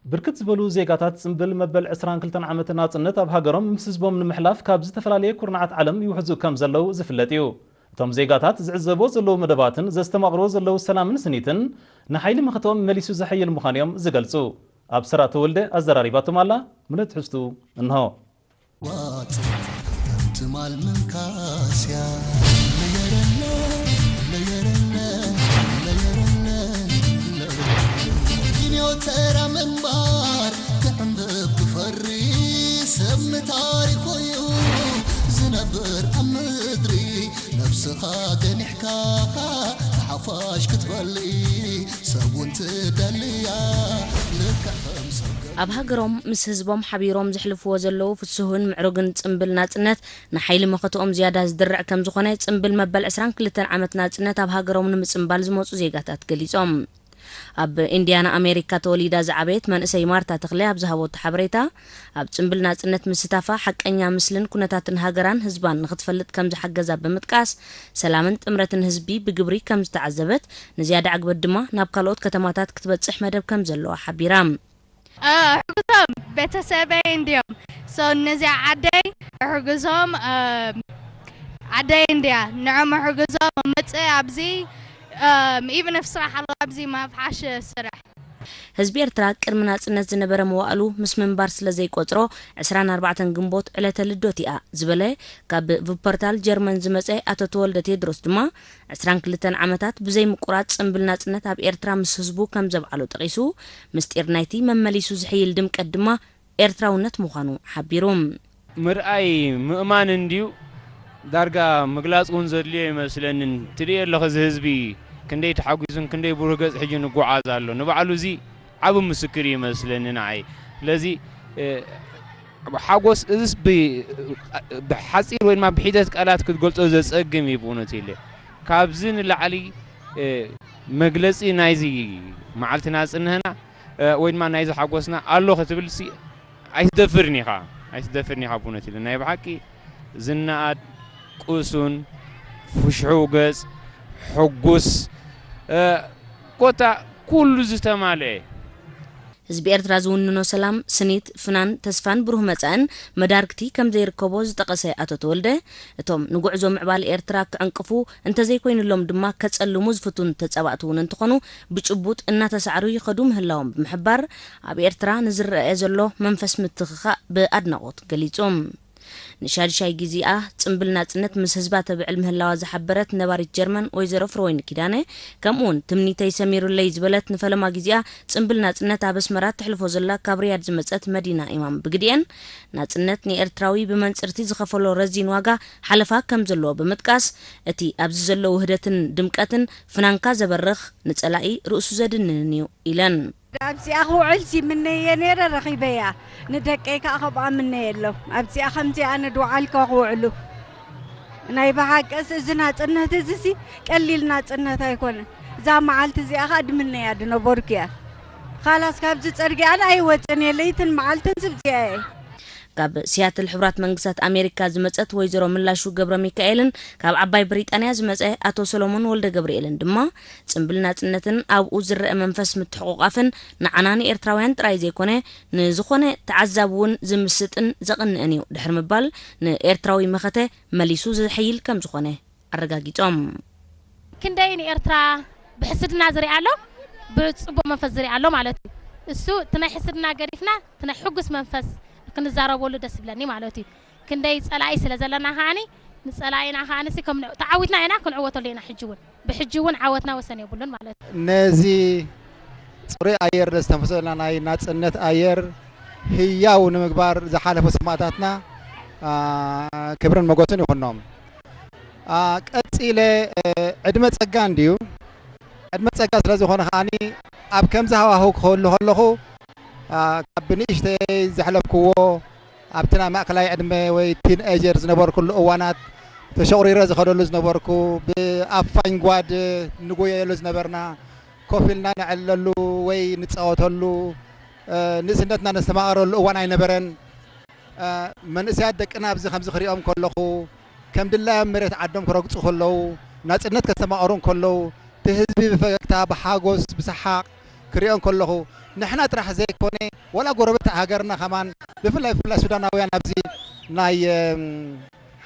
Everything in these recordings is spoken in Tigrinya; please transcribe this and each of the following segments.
ብርክት ዝበሉ ዜጋታት ጽምብል መበል ዕስራን ክልተን ዓመት ናጽነት ኣብ ሃገሮም ምስ ህዝቦም ንምሕላፍ ካብ ዝተፈላለየ ኩርናዓት ዓለም ይውሕዙ ከም ዘለዉ ዝፍለጥ እዩ። እቶም ዜጋታት ዝዕዘቦ ዘለዉ መደባትን ዘስተማቕሮ ዘለዉ ሰላምን ስኒትን ንሓይሊ መኸተኦም መሊሱ ዘሐይል ምዃኑ እዮም ዝገልጹ። ኣብ ስራ ተወልደ ኣዘራሪባቶም ኣላ። ምሉእ ትሕዝቱ እንሆ። ትማል ምንካስያ ለየረለ ለየረለ ለየረለ ለየረለ ጊንዮ ተራ ምንባር ክዕንብብ ክፈሪ ሰብ ንታሪኹ እዩ ዝነብር ኣብ ምድሪ ነብስኻ ገኒሕካ ሓፋሽ ክትበልኢ ሰብ እውን ትደልያ ልክዕ ከም ሰብ ገ- ኣብ ሃገሮም ምስ ህዝቦም ሓቢሮም ዘሕልፍዎ ዘለዉ ፍስሁን ምዕሩግን ጽምብል ናጽነት ንሓይሊ መኸትኦም ዝያዳ ዝድርዕ ከም ዝኾነ ጽምብል መበል ዕስራን ክልተን ዓመት ናጽነት ኣብ ሃገሮም ንምጽምባል ዝመጹ ዜጋታት ገሊጾም። ኣብ ኢንዲያና ኣሜሪካ ተወሊዳ ዝዓበየት መንእሰይ ማርታ ተኽለ ኣብ ዝሃበቶ ሓበሬታ ኣብ ጽምብል ናጽነት ምስታፋ ሓቀኛ ምስልን ኩነታትን ሃገራን ህዝባን ንኽትፈልጥ ከም ዝሓገዛ ብምጥቃስ ሰላምን ጥምረትን ህዝቢ ብግብሪ ከም ዝተዓዘበት ንዝያዳ ዕግበት ድማ ናብ ካልኦት ከተማታት ክትበጽሕ መደብ ከም ዘለዋ ሓቢራ። ሕጉዞም ቤተሰበይ እንዲዮም። So ነዚኣ ዓደይ ሕጉዞም ዓደይ እንዲያ ንዕም ሕጉዞም መጽእ ኣብዚ even if ስራሕ ኣሎ ኣብዚ ማፍሓሽ ስራሕ። ህዝቢ ኤርትራ ቅድሚ ናጽነት ዝነበረ መዋእሉ ምስ ምንባር ስለ ዘይቆጽሮ ዕስራን ኣርባዕተን ግንቦት ዕለተ ልደቱ እያ ዝበለ ካብ ቭፐርታል ጀርመን ዝመጸ ኣቶ ተወልደ ቴድሮስ ድማ ዕስራን ክልተን ዓመታት ብዘይ ምቁራጽ ጽምብል ናጽነት ኣብ ኤርትራ ምስ ህዝቡ ከም ዘብዓሎ ጠቒሱ ምስጢር ናይቲ መመሊሱ ዝሕይል ድምቀት ድማ ኤርትራውነት ምዃኑ ሓቢሩ። ምርኣይ ምእማን እንድዩ ዳርጋ ምግላጽ እውን ዘድልዮ ይመስለንን ትርእዮ ኣለኺ እዚ ህዝቢ ክንደይ ተሓጒሱን ክንደይ ብሩህ ገጽ ሕጂ ንጓዓዝ ኣሎ ንባዕሉ እዚ ዓብ ምስክር እዩ መስለኒ ንዓይ ስለዚ ሓጎስ እዝስ ብሓፂር ወይ ድማ ብሒደት ቃላት ክትገልፆ ዘፀግም እዩ ብእውነቱ ኢለ ካብዚ ንላዕሊ መግለፂ ናይዚ መዓልቲ ናፅነህና ወይ ድማ ናይዚ ሓጎስና ኣሎ ክትብል ሲ ኣይትደፍርን ኢኻ ኣይትደፍርን ኢኻ ብእውነት ኢለ ናይ ብሓቂ ዝነኣድ ቅሱን ፍሽሑ ገፅ ሕጉስ ኮታ ኩሉ ዝተማልአ ህዝቢ ኤርትራ ዝውንኖ ሰላም፣ ስኒት፣ ፍናን፣ ተስፋን ብሩህ መጻእን መዳርግቲ ከም ዘይርከቦ ዝጠቐሰ ኣቶ ተወልደ፣ እቶም ንጉዕዞ ምዕባለ ኤርትራ ክዕንቅፉ እንተዘይኮይኑሎም ድማ ከጸልሙ ዝፍትኑ ተጻባእቲ እውን እንተኾኑ ብጭቡጥ እናተሳዕሩ ይኸዱ ምህላዎም ብምሕባር፣ ኣብ ኤርትራ ንዝረኣ ዘሎ መንፈስ ምትኽኻእ ብኣድናቖት ገሊጹ። ንሻድሻይ ግዜኣ ጽምብል ናጽነት ምስ ህዝባ ተብዕል ምህላዋ ዝሓበረት ነባሪት ጀርመን ወይዘሮ ፍረወይኒ ኪዳነ፣ ከምኡውን ትምኒተይ ሰሚሩለይ ዝበለት ንፈለማ ግዜኣ ጽምብል ናጽነት ኣብ ኣስመራ ተሕልፎ ዘላ ካብ ሪያድ ዝመጸት መዲና ኢማም ብግዲኤን፣ ናጽነት ንኤርትራዊ ብመንጽርቲ ዝኸፈሎ ረዚን ዋጋ ሓለፋ ከም ዘለዎ ብምጥቃስ፣ እቲ ኣብዚ ዘሎ ውህደትን ድምቀትን ፍናንካ ዘበርኽ፣ ንጸላኢ ርእሱ ዘድንንን እዩ ኢለን። ኣብዚኣ ክውዕል ይምነየ ነይረ ረኺበያ ንደቀይ ከዓ ከምኣ ምነየሎም ኣብዚኣ ከምዚኣ ኣነ ድውዓልካ ክውዕሉ ናይ ብሓቅስ እዚ ናፅነት እዚ ሲ ቀሊል ናፅነት ኣይኮነን እዛ መዓልቲ እዚኣ ከዓ ድምነያ ድነበርኩ እያ ካላስ ካብዚ ፅርግያ ኣነ ኣይወፅን እየ ለይትን መዓልትን ስብዚኣ እየ ካብ ሲያትል ሕቡራት መንግስታት ኣሜሪካ ዝመጸት ወይዘሮ ምላሹ ገብረ ሚካኤልን ካብ ዓባይ ብሪጣንያ ዝመጸ ኣቶ ሰሎሞን ወልደ ገብርኤልን ድማ ጽምብል ናጽነትን ኣብኡ ዝረአ መንፈስ ምትሕቑቓፍን ንዓና ንኤርትራውያን ጥራይ ዘይኮነ ንዝኾነ ተዓዛቢ እውን ዝምስጥን ዘቕንእን እዩ ድሕሪ ምባል ንኤርትራዊ መኸተ መሊሱ ዘሐይል ከም ዝኾነ ኣረጋጊጾም። ክንደይ ንኤርትራ ብሕስድና ዝሪኣ ኣሎ ብፅቡቅ መንፈስ ዝሪኣ ኣሎ ማለት እዩ እሱ እቲ ናይ ሕስድና ገዲፍና እቲ ናይ ሕጉስ መንፈስ ክንዛረበሉ ደስ ይብለኒ ማለት እዩ ክንደይ ፀላኢ ስለ ዘለና ከዓኒ ንፀላኢና ከዓኒ ሲ ከም ንዕ- ተዓዊትና ኢና ክንዕወተሉ ኢና ሕጂ እውን ብሕጂ እውን ዓወትና ወሰን የብሉን ማለት እዩ ነዚ ፅሩይ ኣየር ዘስተንፍሶ ዘለና ናይ ናፅነት ኣየር ህያው ንምግባር ዝሓለፉ ሰማእታትና አ፣ ክብርን ሞገስን ይኹኖም። አ፣ ቀፂለ እ፣ ዕድመ ፀጋ እንድዩ። ዕድመ ፀጋ ስለ ዝኾነ ከዓኒ ኣብ ከምዚ ሃዋህው ክኸሉ ከለኹ አ፣ ካብ ብንእሽተይ ዘሕለፍክዎ ኣብቲ ናይ ማእከላይ ዕድመ ወይ ቲን ኤጀር ዝነበርኩሉ እዋናት ተሸቑሪረ ዝኸደሉ ዝነበርኩ ብኣፋኝ ጓድ ንጎየሉ ዝነበርና ኮፍ ኢልና ነዕልለሉ ወይ ንፃወተሉ ንእስነትና ነስተማቐረሉ እዋን ኣይነበረን። መንእሰያት ደቅና ኣብዚ ከምዚ ክሪኦም ከለኹ ከም ድላዮም መሬት ዓዶም ክረግፁ ከለዉ ናፅነት ከስተማቐሩ እንከለዉ እቲ ህዝቢ ብፈገግታ ብሓጎስ ብሰሓቕ ክሪኦ እንከለኹ ንሕና ጥራሕ ዘይኮነ፣ ወላ ጎረቤት ሃገርና ከማን፣ ብፍላይ ብፍላይ ሱዳናውያን ኣብዚ ናይ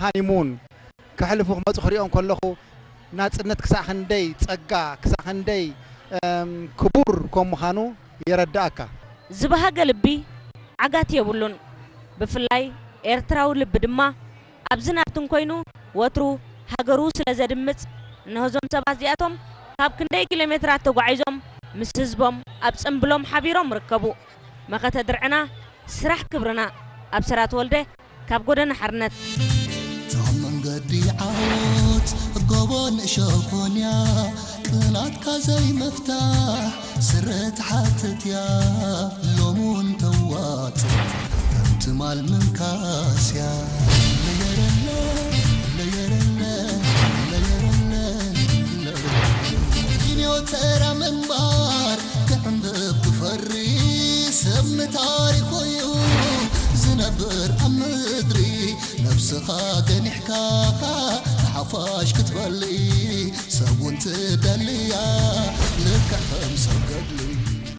ሃኒሙን ከሕልፉ ክመፁ ክሪኦም ከለኹ፣ ናፅነት ክሳዕ ክንደይ ጸጋ፣ ክሳዕ ክንደይ ክቡር ከም ምዃኑ የረዳእካ። ዝበሃገ ልቢ ዓጋት የብሉን። ብፍላይ ኤርትራዊ ልቢ ድማ ኣብዝን ኣብትን ኮይኑ ወትሩ ሃገሩ ስለ ዘድምጽ፣ እነሆ እዞም ሰባት እዚኣቶም ካብ ክንደይ ኪሎ ሜትራት ተጓዒዞም ምስ ህዝቦም ኣብ ጽምብሎም ሓቢሮም ርከቡ። መኸተ ድርዕና፣ ስራሕ ክብርና። ኣብሰራ ተወልደ፣ ካብ ጎደና ሓርነት። እታ መንገዲ ዓወት ጎቦ ንእሾኾንያ፣ ቅናትካ ዘይምፍታሕ ስረ ትሓትት እያ። ሎሚ እውን ተዋጽእ ከም ትማል ምንካስ እያ። ለየረለ፣ ለየረለ፣ ለየረለ፣ ለየረለ። ኪንዮ ተራ ምንባር ክዕንብብ ክፈሪ ሰብ ንታሪኹ እዩ ዝነብር ኣብ ምድሪ። ነብስኻ ገኒሕካ ንሓፋሽ ክትበልዒ ሰብ እውን ትደልያ።